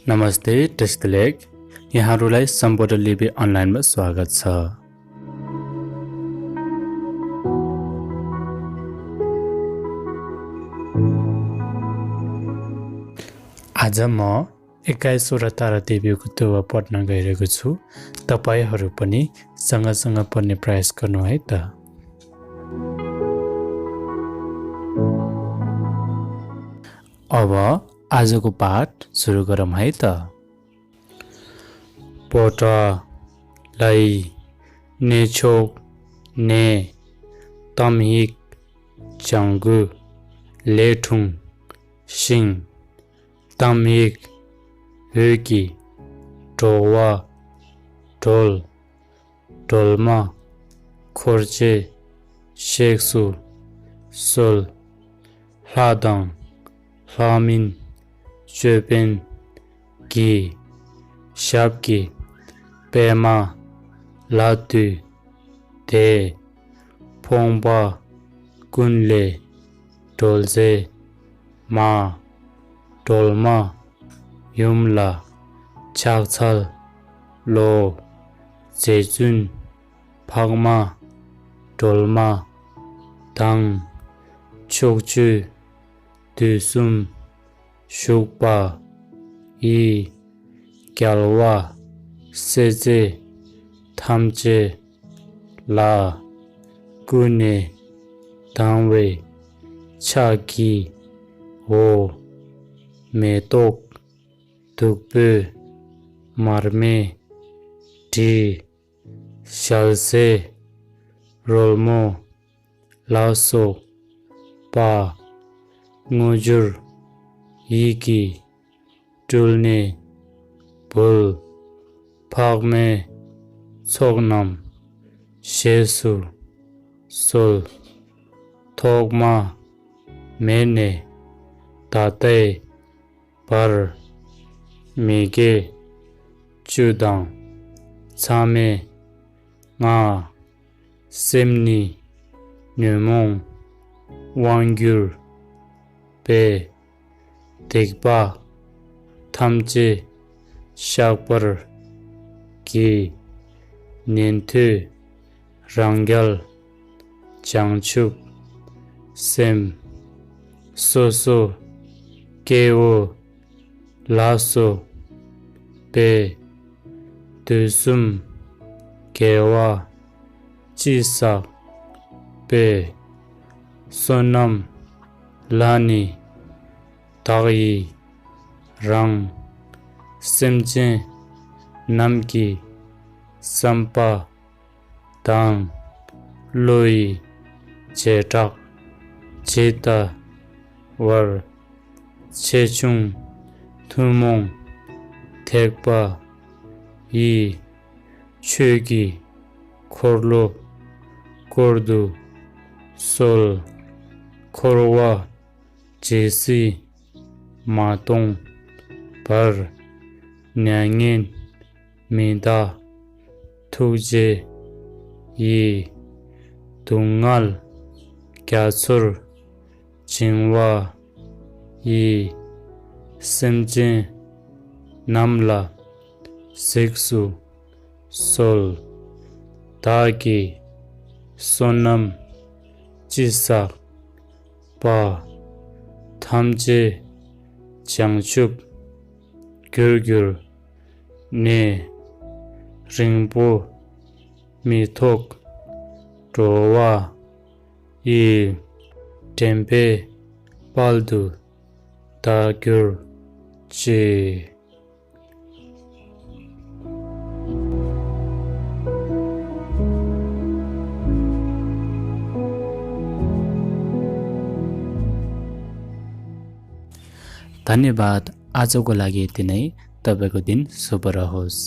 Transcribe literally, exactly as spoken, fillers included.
नमस्ते, test lake. यहाँहरूलाई सम्बोधन लिपि अनलाइनमा स्वागत छ। आज म एक्काइसवटा तारा देवीको दुवा पढ्न गइरहेको छु। तपाईंहरू पनि सँगसँग पढ्ने प्रयास गर्नु है त। अब आजको पाठ सुरु गरौँ है त। पोटा, लाई, नेछोक, ने, तमहिक, च्याङ्गु, लेठुङ, सिङ, तमहिक, हुकी, ढोवा, ढोल, ढोलमा, खोर्चे, सेक्सु, सोल, ལྷ་དང་། ལྷ་མིན། ཅོད་པན། གི། ཞབས་ཀྱི། པད་མ། ལ་དུས། དེ། ཕོང་པ། ཀུན་ལས། སྒྲོལ་རྫས། མ། སྒྲོལ་མ། ཡུམ་ལ། ཕྱག་འཚལ། ལོ། རྗེ་བཙུན། འཕགས་མ། སྒྲོལ་མ། དང་། ཕྱོགས་བཅུའི། དུས་གསུམ། བཞུགས་པ། ཡི། རྒྱལ་བ། སྲས་བཅས། ཐམས་ཅད། ལ། ཀུན་ནས། དང་བའི། ཕྱག་གི། འོ། མེ་ཏོག་བདུག་སྤོས། མར་མེ། དྲི། ཞལ་ཟས། རོལ་མོ། ལ་སོགས་པ། དངོས་འབྱོར། ཡིད་ཀྱི། སྤྲུལ་ནས། འབུལ། འཕགས་མའི། ཚོགས་རྣམས། བཞེས་སུ། གསོལ། ཐོག་མ། མེ་ནས། ད་ལྟའི། བར། མི་དགེ་བཅུ་དང་། མཚམས་མེད། ལྔ། སེམས་ནི། ཉོན་མོངས། དབང་གྱུར། པའི། སྡིག་པ། ཐམས་ཅད། བཤགས་པར། བགྱི། ཉན་ཐོས། རང་རྒྱལ། བྱང་ཆུབ། སེམས། སོ་སོ། སྐྱེ་བོ། ལ་སོགས། པའི། དུས་གསུམ། དགེ་བ། ཅི་བསགས། པའི། བསོད་ནམས། ལ་ནི། བདག་ཡི། རང་། སེམས་ཅན། རྣམས་ཀྱི། བསམ་པ། དང་། བློ་ཡི། བྱེ་བྲག་ཇི་ལྟ་བར། ཆེ་ཆུང་། ཐུན་མོང་། ཐེག་པ། ཡི། ཆོས་ཀྱི། འཁོར་ལོ། བསྐོར་དུ། གསོལ། འཁོར་བ། ཇི་སྲིད། མ་སྟོངས། བར། མྱ་ངན། མི་འདའ། ཐུགས་རྗེ་ཡིས། སྡུག་བསྔལ་རྒྱ་མཚོར་བྱིང་བ་ཡི། སེམས་ཅན་རྣམས་ལ་གཟིགས་སུ་གསོལ། བདག་གིས་བསོད་ནམས་ཅི་བསགས་པ། ཐམས་ཅད་བྱང་ཆུབ་རྒྱུར་གྱུར་ནས། རིང་པོ་མི་ཐོགས་འགྲོ་བ་ཡི། འདྲེན་པའི་དཔལ་དུ་བདག་གྱུར་ཅིག། धन्यवाद। आजको लागि यति नै। तपाईँको दिन शुभ रहोस्।